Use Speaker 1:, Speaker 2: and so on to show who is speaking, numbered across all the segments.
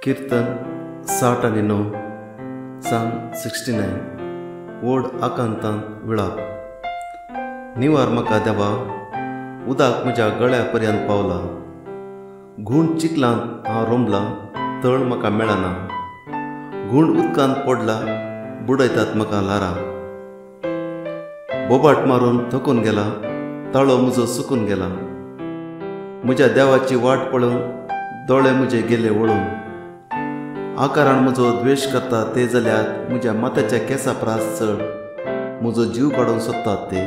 Speaker 1: कीर्तन 69, Psalm 69, व्हड आकांतान विळाप. निवार म्हाका देवा, उदक म्हज्या गळ्या पर्यंत पावला. घूंड चिखलांत हांव रोमला, तळ म्हाका मेळना. घूंड उदकांत पडला, बुडयतात म्हाका ल्हारां. बोबाट मारून थकून गेला, ताळो म्हजो सुकून गेला. म्हज्या देवाची वाट पळोवन दोळे म्हजे गेले वळून. आकारान म्हजो द्वेश करता ते जाल्यार म्हज्या माथ्याच्या केंसा प्रास चड म्हजो जीव काडूंक सोदतात ते.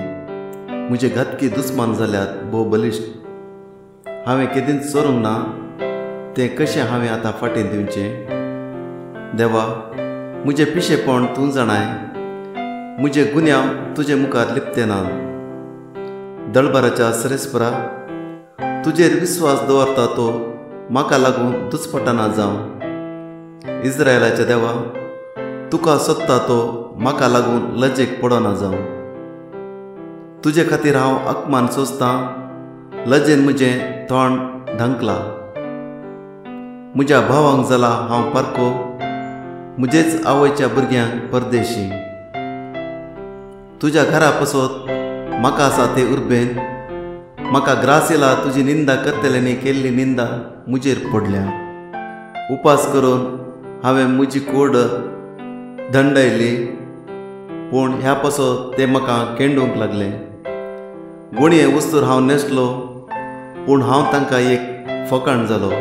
Speaker 1: म्हजे घातकी दुस्मान जाल्यात भोव बलिश्ट. हांवें केदींच चोरूंक ना, तें कशें हांवें आतां फाटीं दिवचें? देवा, म्हजें पिशेपण तूं जाणाय, म्हजे गुन्यांव तुजे मुखार लिपते ना. दळबाराच्या सरेस्परा, तुजेर विस्वास दवरता तो म्हाका लागून दुस्पटाना जावं. इस्रायलाच्या देवा, तुका सोदता तो म्हाका लागून लजेक पडना जावं. तुजे खातीर हांव अपमान सोंसतां, लजेन म्हजें तोंड धांकलां. म्हज्या भावांक जाला हांव पारको, म्हजेच आवयच्या भुरग्यांक परदेशी. तुज्या घरा पसत म्हाका आसा ते उर्बेन, म्हाका ग्रास येला तुजी निंदा करतल्यांनी केल्ली निंदा म्हजेर पडल्या. उपास करून हांवें म्हजी कोड दंडायली, पूण ह्या पासत ते म्हाका केंडूंक लागले. गुणये वस्तूर हांव न्हेसलो, पूण हांव तांकां एक फकाण जालो.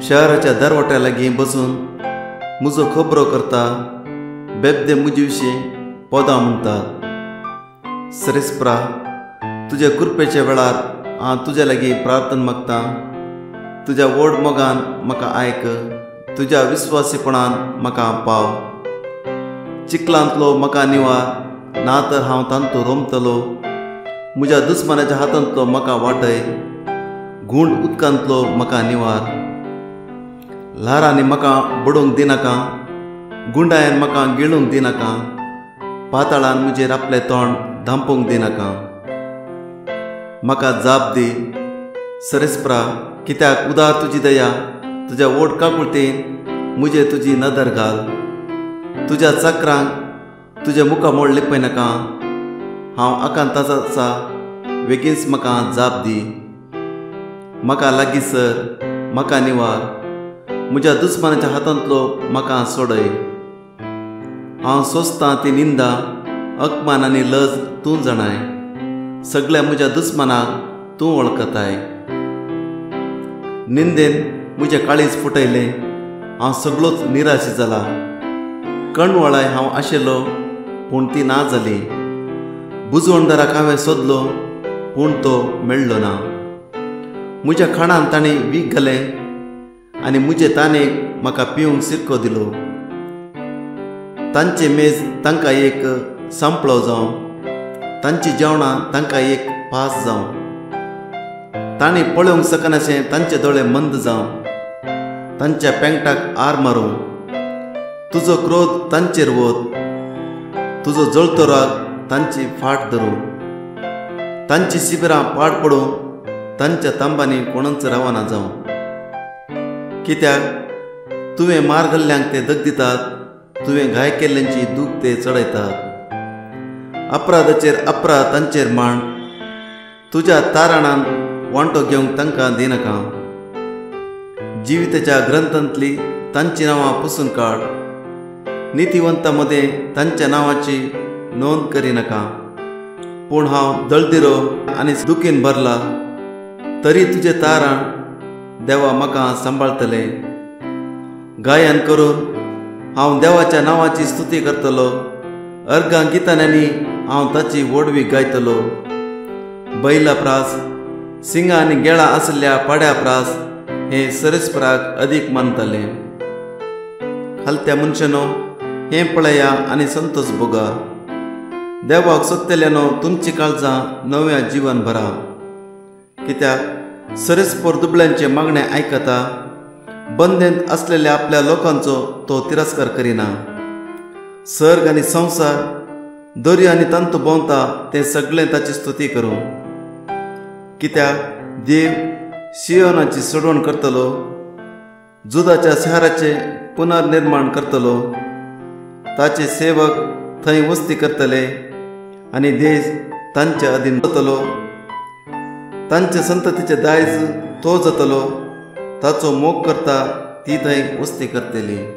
Speaker 1: शहराच्या दरवट्या लागीं बसून म्हजो खबरो करता, बेबदे म्हजे विशीं पदां म्हणटात. सरेस्परा, तुज्या कृपेच्या वेळार हांव तुज्या लागीं प्रार्थना मागतां. तुज्या व्हड मोगान म्हाका आयक, तुज्या विस्वासीपणान म्हाका पाव. चिखलांतलो म्हाका निवार, ना तर हांव तांतू रोमतलो. म्हज्या दुस्मानाच्या हातांतलो म्हाका वाटय, घूंड उदकांतलो म्हाका निवार. ल्हारांनी म्हाका बडोवंक दिनाका, गुंडायन म्हाका गिळूंक दिनाका. पाताळान म्हजेर आपलें तोंड धांपूंक दिनाका. म्हाका जाप दी सरेस्परा, कित्याक उदार तुजी दया. तुज्या व्हड काकुळतेन म्हजेर तुजी नदर घाल. तुज्या चक्रांक तुजें मुखामोळ लिपय नाका. हांव आकांताचो आसा, बेगीनच म्हाका जाप दी. म्हाका लागीं सर, म्हाका निवार. म्हज्या दुस्मानाच्या हातांतलो म्हाका सोडय. हांव सोंसतां ती निंदा, अपमान आनी लज तूं जाणाय. सगळ्या म्हज्या दुस्मानाक तूं वळखताय. निंदेन म्हजें काळीज फुटयलें, हांव सगळोच निराश जाला. कणवळाय हांव आशिल्लो, पूण ती ना जाली. बुजवणदाराक हांवें सोदलो, पूण तो मेळ्ळो ना. म्हज्या खाणान ताणें वीख घालें आनी म्हजे ताणें म्हाका पिवंक सिरको दिलो. तांचें मेज तांकां एक सांपळो जावं, तांची जेवणां तांकां एक पास जावं. तांणी पळोवंक शकनाशें तांचे दोळे मंद जावं. तांच्या पेंगटाक आर मारूं. तुजो क्रोध तांचेर वत, तुजो जळतो राग तांची फाट धरूं. तांची शिबिरां पाड पडूं, तांच्या तांबांनी कोणूच रावना जावं. कित्याक तुवें मार घाल्ल्यांक ते दग दितात, तुवें घाय केल्ल्यांची दूख ते चडयतात. अपराधाचेर अपराध तांचेर मांड, तुज्या ताराणान वांटो घेवंक तांकां दिनाका. जिविताच्या ग्रंथांतली तांची नांवां पुसून काड, नितिवंता मदें तांच्या नांवाची नोंद करिनाका. पूण हांव दळदिरो आनी दुखीन भरला, तरी तुजें ताराण देवा म्हाका सांबाळतलें. गायन करून हांव देवाच्या नांवाची स्तुती करतलो. अर्गां गितांनी हांव ताची व्हडवी गायतलो. बैला प्रास, सिंगां आनी गेळां आशिल्ल्या पाड्या प्रास हे सरेस्पराक अदीक मानताले. खालत्या मनशानो, हें पळया आनी संतोष भोगा. देवाक सोदतल्यानो, तुमची काळजां नव्या जीवन भरा. कित्याक सरेस्पर दुबळ्यांचें मागणें आयकता, बंदेंत आसलेल्या आपल्या लोकांचो तो तिरस्कार करिना. सर्ग आनी संवसार, दर्या आनी तांतू भोंवता तें सगळें ताची स्तुती करूं. कित्याक देव सियोनाची सोडवण करतलो, जुदाच्या शहराचे पुनर्निर्माण करतलो. ताचे सेवक थंय वस्ती करतले आनी देश तांचे अधीन जातलो. तांचे संततीचे दायज तो जातलो. ताचो मोग करता ती थंय वस्ती करतली.